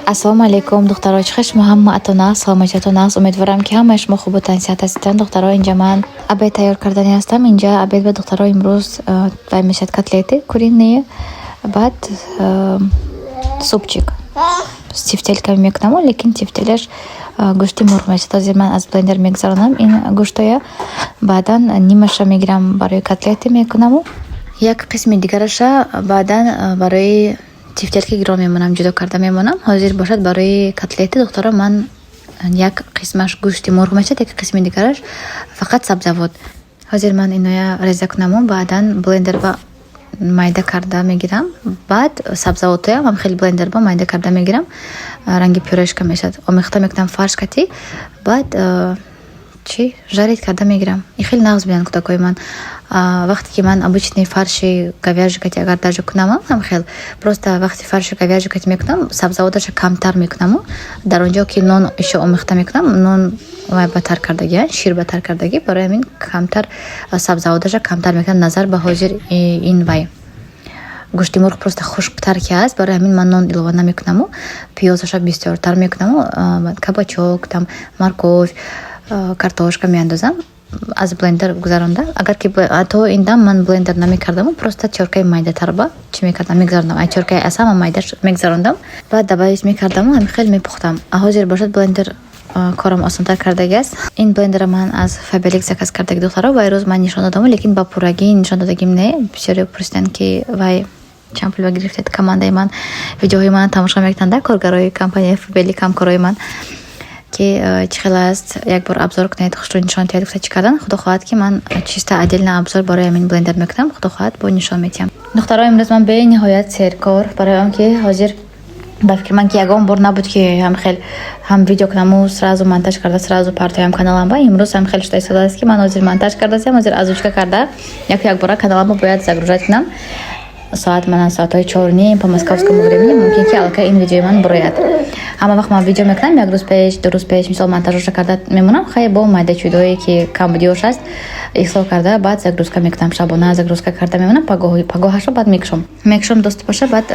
Ассалому алайкум, духтаро. Чӣ хел шумо ҳамаатон аст? Саломатиятон аст? Умедворам, ки ҳамаи шумо хубу тансиҳат ҳастед. Духтаро, инҷа ман обед тайёр кардани ҳастам. Инҷа обед ба духтаро имрӯз вай мешавад, котлеты куриные, баъд супчик с тефтельками мекунаму, лекин тефтеляш гӯшти мурғ мешавад. Ҳозир ман аз блендер мегузаронам ин гӯштоя, баъдан нимаша мегирам, барои котлеты мекунаму, як қисми дигараша баъдан барои тефтельки гирон мемонам, ҷудо карда мемонам. Ҳозир бошад, барои котлеты, духтаро, ман як қисмаш гӯшти мурғ мешавад, як қисми дигараш фақат сабзавот. Ҳозир ман иноя реза кунаму, баъдан блендер ба майда карда мегирам. Баъд сабзавотоям ҳам хеле блендер ба майда карда мегирам, ранги пюрешка мешавад. Омехта мекунам фарш кати, баъд чӣ, жарить карда мегирам. И хеле нағз бинанд кӯдакҳои ман. Вақте ки ман обычный фарши говяжий кати агар даже кунамам, ҳам хел просто вақти фарши говяжий кати мекунам, сабзавоташа камтар мекунаму, дар он ҷо ки нон ишо омехта мекунам, нон вай батар кардагӣ, шир батар кардагӣ, барои ҳамин камтар сабзавоташа камтар мекунам назар ба ҳозир ин вай гӯшти мурғ просто хушктар ки аст. Барои ҳамин ман нон илова намекунаму, пиёзаша бисёртар мекунаму, кабачок там, морковь, картошка меандозам. Аз блендер гузаронда, агар ки то ин дам ман блендер намекардаму, просто тёркаи майдатарба чӣ мекардам, мегузарондам, ай тёркаи аз ҳама майдаш мегузарондам, баъд добавить мекардаму, ҳамин хеле мепухтам. А ҳозир бошад, блендер корам осонтар кардаги аст. Ин блендера ман аз Фаберлик заказ кардаги, духтаро. Вай рӯз ман нишон додаму, лекин ба пуррагӣ нишон додагим не. Бисёре пурсиданд, ки вай чанд пул гирифтед. Командаи ман видеоҳои мана тамошо мекунанд, коргарои компанияи Фаберлик, ҳамкорои ман, ки чӣ хел аст, як бор обзор кунед, хушрӯ нишон диҳед, гуфта чӣ кардан. Худо хоҳад, ки ман чисто отдельно обзор барои ҳамин блендер мекунам, худо хоҳад, бо нишон медиҳам. Духтаро, имрӯз ман бениҳоят серкор, барои он ки ҳозир ба фикри ман, ки ягон бор набуд, ки ҳам хел ҳам видео кунаму, сразу монтаж карда, сразу партоям каналам ба. Имрӯз ҳам хел шуда истодааст, ки ман ҳозир монтаж кардасиам, ҳозир озвучка карда, яку якбора каналамо бояд загружать кунам. Соат мана соатҳои 4:30 по московскому времени мумкин, ки аллакай ин видеои ман бурояд. Ҳама вақт ман видео мекунам як рӯз пеш, 2 рӯз пеш, мисол, монтажоша карда мемонам. Хай, бо майдачудое ки камбудиёш аст, ислоҳ карда, баъд загрузка мекунам. Шабона загрузка карда мемонам, пагоҳашо баъд мекушом, доступаша баъд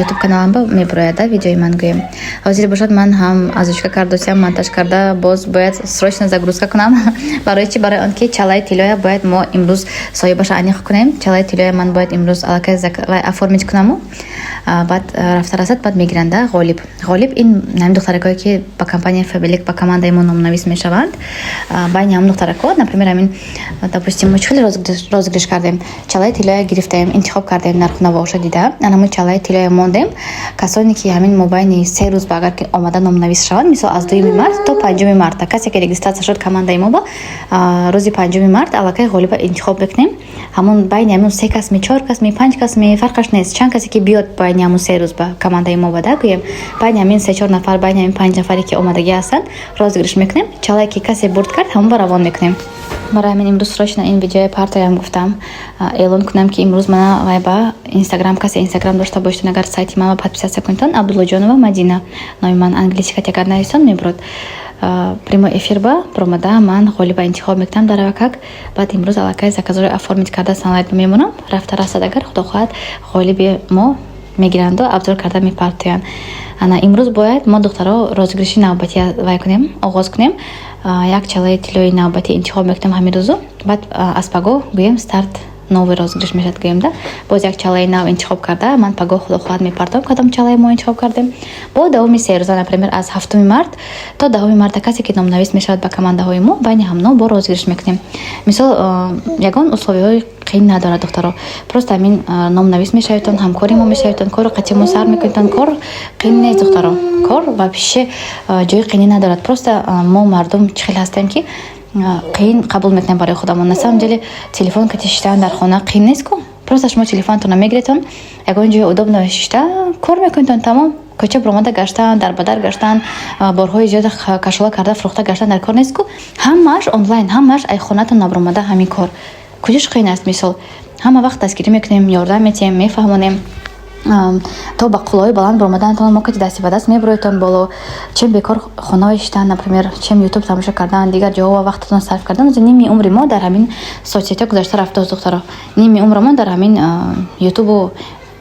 ютуб каналамба мебурояд да видеои ман. Гӯем, ҳозир бошад, ман ҳам озвучка кардосиам, монтаж карда, боз бояд срочно загрузка кунам. Барои чи? Барои он ки чалаи тиллоя бояд мо имрӯз соҳибаша аниқ кунем. Чалаи тиллоя ман бояд имрӯз аллакай оформить кунаму, баъд рафта расад, баъд мегиранда ғолиб. Ғолиб ин ҳамин духтаракое, ки ба компанияи Фаберлик, ба командаи мо номнавис мешаванд. Байни ҳамин духтарако, например, ҳамин, допустим, мо чӣ хеле розыгрыш кардем, чалаи тиллоя гирифтем, интихоб кардем, нархнавоша дида, анамун чалаи тиллоя мондем. Касоне ки ҳамин мобайни 3 рӯз ба агар ки омада номнавис шаванд, мисол, аз 2 март то 5 марта, касе ки регистрация шуд командаи мо ба, рӯзи 5 март аллакай ғолиба интихоб мекунем. Ҳамун байни ҳамун се кас ми, чор кас ми, панҷ кас ми, фарқаш нест, чанд касе ки биёд байни ҳамун 3 рӯз ба командаи мо ба, да, гӯем, байни ҳамин се-чор нафар, байни ҳамин панҷ нафаре, ки омадагӣ ҳастанд, розыгрыш мекунем. Чалае ки касе бурд кард, ҳамон ба равон мекунем. Барои ҳамин имрӯз срочно ин видеои партоям, гуфтам, эълон кунам, ки имрӯз мана вай ба Инстаграм, касе Инстаграм дошта бошед, агар сайти ман подписаться кунедтон, Абдуллоҷонова Мадина номи ман, англиси кати агар нависон, мебурад. Прямой эфир ба баромада, ман ғолиба интихоб мекунам дар авакак. Баъд имрӯз аллакай заказҳоро оформить карда, санлайт мемонам. Рафта расад агар, худо хоҳад, ғолиби мо мегиранду обзор карда мепартоянд. Ана имрӯз бояд мо, духтаро, розыгрыши навбатӣ вай кунем, оғоз кунем. Як чалаи тиллои навбатӣ интихоб мекунем ҳамин рӯзу, баъд аз пагоҳ, гӯем, старт новый розыгрыш мешавад, гӯем да, боз як чалаи нав интихоб карда, ман пагоҳ, худо хоҳад, мепартом, кадом чалаи мо интихоб кардем. Бо давоми 3 рӯза, например, аз 7 март то 10 марта, касе ки номнавис мешавад ба командаҳои мо, байни ҳамно бо розыгрыш мекунем. Мисол, ягон условияҳои қиин надорад, духтаро, просто ҳамин номнавис мешаведтон, ҳамкори мо мешаведтон, кору қатъи мо сар мекунедтон. Кор қиин нест, духтаро, кор вообще ҷои қиинӣ надорад. Просто мо мардум чӣ хел ҳастем, ки қиин қабул мекунем барои худамон. На самом деле телефон кати шиштан дар хона қиин нест ку. Просто шумо телефонатонро мегиретон, ягон ҷои удобно шишта кор мекунедтон, тамом. Кӯча баромада гаштан, дар ба дар гаштан, борҳои зиёда кашола карда фурӯхта гаштан дар кор нест ку. Ҳамааш онлайн, ҳамааш ай хонатон набаромада ҳамин кор. Куҷош қиин аст? Мисол, ҳама вақт дастгирӣ мекунем, ёрдам метиҳем, мефаҳмонем, то ба қуллаҳои баланд баромаданатон мо кати дасти ба даст мебуроедтон боло. Чем бекор хона шиштан, например, чем Ютуб тамошо кардан, дигар ҷоҳо вақтатон сарф кардан. Ними умри мо дар ҳамин соцсетиҳо гузашта рафтааст, духтаро, ними умрамон дар ҳамин Ютубу.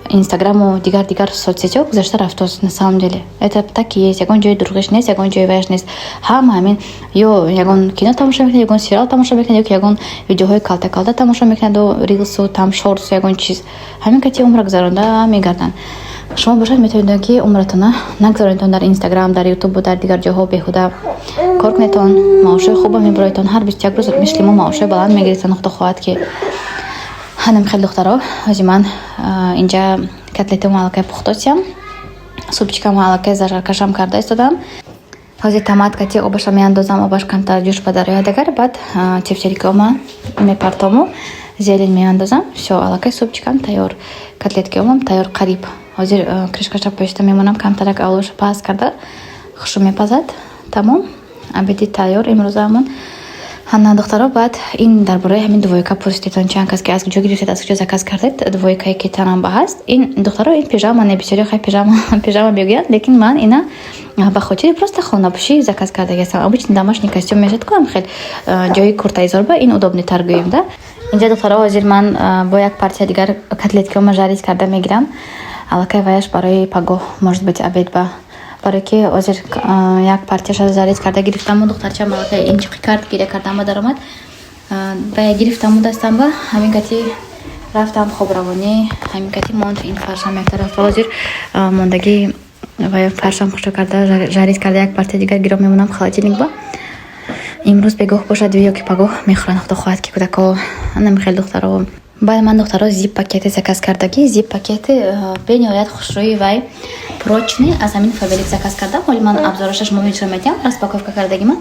Инстаграму дигар дигар соцсетиҳо гузашта рафтост. На самом деле это так и есть, ягон ҷои дурӯғиш нест, ягон ҷои ваяш нест. Ҳама ҳамин ё ягон кино тамошо мекунад, ягон сериал тамошо мекунад, ё ки ягон видеоҳои калта калта тамошо мекунаду рилсу там шортсу ягон чиз, ҳамин кати умра гузаронда мегарданд. Шумо бошад, метавонед, ки умратона нагузаронедтон дар Инстаграм, дар Ютубу дар дигар ҷоҳо. Беҳуда кор кунедтон, маошҳои хуба мебароедтон, ҳар 21 рӯз мисли мо маошҳои баланд мегиритон, худо хоҳад ки. Ҳанам хеле, духтаро, ҳози ман инҷа котлетамо аллакай пухтосиям, супчикамо аллакай зажаркашам карда истодам. Ҳозир томат кати обаша меандозам, обаш камтар ҷӯш ба дарояд агар, баъд тефтелькиома мепартому, зелень меандозам. Всё, аллакай супчикам тайёр, котлеткиомам тайёр қариб. Ҳозир крышкаша пошта мемонам, камтарак олоша паст карда хушрӯ мепазад. Тамом, обеди тайёр имрӯзаамон. Ҳана, духтаро, баъд ин дар бораи ҳамин двойка пурсидетон чанд кас, ки аз куҷо гирифтед, аз куҷо заказ кардед двойкае, ки танам ба ҳаст. Ин, духтаро, ин пижама не, бисёри хай пижама пижама мегӯянд, лекин ман ина ба хотири просто хонапӯшӣ заказ кардаги ҳастам. Обычно домашний костюм мешад ку, хел ҷои куртаизорба ин удобныйтар гӯем да. Инҷа, духтаро, ҳозир ман бо як партия дигар котлеткиома жарить карда мегирам, аллакай ваяш барои пагоҳ, может быть, обед ба, барое ки ҳозир як партияша жарить карда гирифтаму духтарчам аллакай инчиқи кард, гиря кардама даромад ва гирифтаму дастамба, ҳамин кати рафтам хобравонӣ, ҳамин кати монд ин фаршам як тараф. Ҳозир мондагӣ ва фаршам хушо карда, жарить карда, як партия дигар гиро мемонам холодильник ба. Имрӯз бегоҳ бошад ё ки пагоҳ мехӯранд, худо хоҳад ки, кӯдако. Анам хеле, духтаро. Баъд ман, духтаро, зип пакети заказ кардагӣ. Зип пакети бениҳоят хушрӯи вай прочный, аз ҳамин Фаберлик заказ кардам. Ҳоли ман обзораша шумо нишон медиҳам, распаковка кардагима.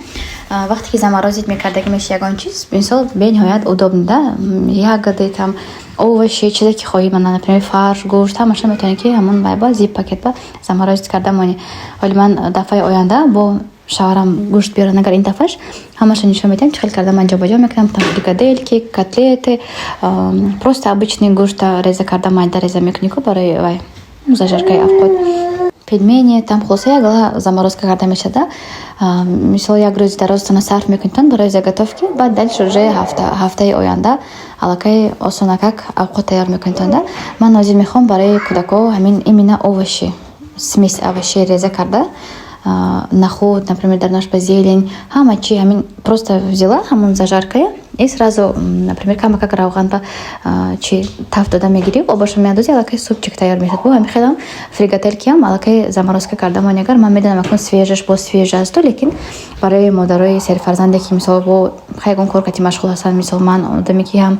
Вақте ки заморозить мекардагӣ меши ягон чиз, мисол, бениҳоят удобный да, ягоды там, овощи, чизе ки хоҳӣ, мана, например, фарш, гӯшт, ҳамаша метавонӣ, ки ҳамон вайба зип пакет ба заморозить карда монӣ. Ҳоли ман дафъаи оянда бо шавҳарам гӯшт биёран агар, ин дафъаш ҳамаша нишон медиҳам, чӣ хел карда ман ҷобаҷо мекунам там фрикадельки, котлеты, просто обычный гӯшта реза карда, майда реза мекунӣ ку барои вай зажаркаи авқот, пельмени там, хулоса, якгала заморозка карда мешада. Мисол, як рӯзи дарозтона сарф мекунитон барои заготовки, баъд дальше уже ҳафтаи оянда аллакай осонакак авқот тайёр мекунитон да. Ман ҳозир мехоҳам барои кӯдако ҳамин именно овощи, смесь овощей реза карда, нахуд, например, дар наш зелень, ҳама чи, ҳамин просто взяла ҳамон зажаркая и сразу, например, камакак равған ба чи таф дода мегирӣ, обашо меандозӣ, аллакай супчик тайёр мешавад. Бо ҳамин хелам фрикаделькиам аллакай заморозка карда монӣ агар. Ман медонам, акнун свежаш бо свеж асту, лекин барои модарои серфарзанде, ки мисол бо ягон кор кати машғул ҳастанд, мисол ман одаме, ки ҳам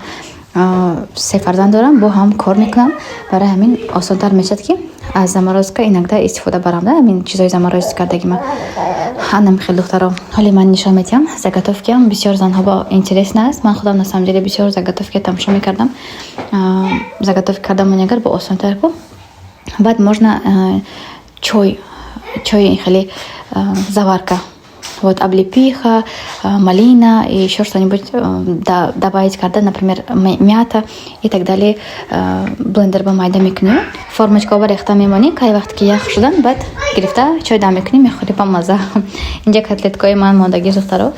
се фарзанд дорам, бо ҳам кор мекунам, барои ҳамин осонтар мешавад, ки аз заморозка иногда истифода барам да ҳамин чизои заморозить кардагима. Анам хел, духтаро, ҳоле ман нишон медиҳам заготовкиам. Бисёр занҳо ба интересно аст. Ман худам на самом деле бисёр заготовки тамошо мекардам. Заготовка кардам агар бо осонтар ку. Баъд можно чой хеле заварка, вот облепиха, малина и еще что-нибудь добавить карда, например, мята и так далее, блендер ба майда мекунӣ, формочкаҳо рехта мемонӣ, кай вақте ки ях шудан, баъд гирифта чой дам мекунӣ, мехӯрӣ, ба маза. Инҷа котлеткаҳои ман мондагӣ, духтаро,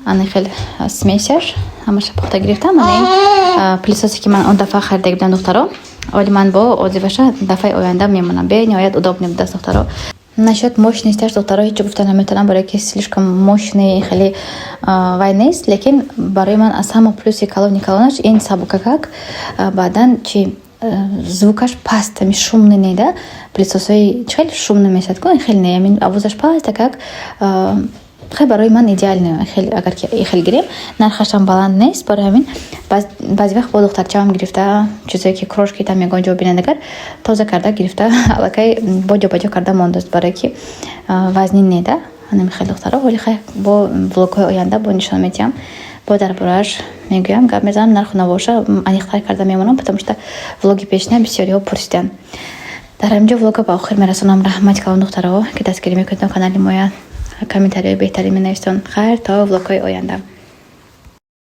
ана хел смесяш ҳамаша пухта гирифтам. Ана ин пылесосе, ки ман он дафъа харида будам, духтаро, вале ман бо отзываша дафъаи оянда мемонам. Бениҳоят удобный будааст, духтаро. Насчет мощностяш, духтаро, ҳеҷ гуфта наметавонам, барое ки слишком мощный хеле вай нест, лекин барои ман аз ҳама плюси калони калонаш ин сабукакак, баъдан чи, звукаш паст, ами шумный не да. Пылесосҳои чи хеле шумный мешавад ку, хеле не, амин овозаш пастакак. Хеле барои ман идеальный хеле, агар ки хеле гирем, нархашам баланд нест. Барои ҳамин баъзе вақт бо духтарчаам гирифта, чизое ки крошки там ягон ҷо бинанд агар, тоза карда гирифта, аллакай бо ҷобаҷо карда мондааст, барое ки вазнин не да. Ҳанами хеле, духтаро, ҳоли хай бо влогҳои оянда бо нишон медиҳам, бо дар борааш мегӯям, гап мезанам, нарху навоша аниқтар карда мемонам, потому что влоги пешина бисёриҳо пурсиданд. Дар ҳамин ҷо влога ба охир мерасонам. Раҳмати калон, духтаро, ки дастгирӣ мекунед канали моя, комментариҳои беҳтарин менависон. Хайр, то влогҳои оянда.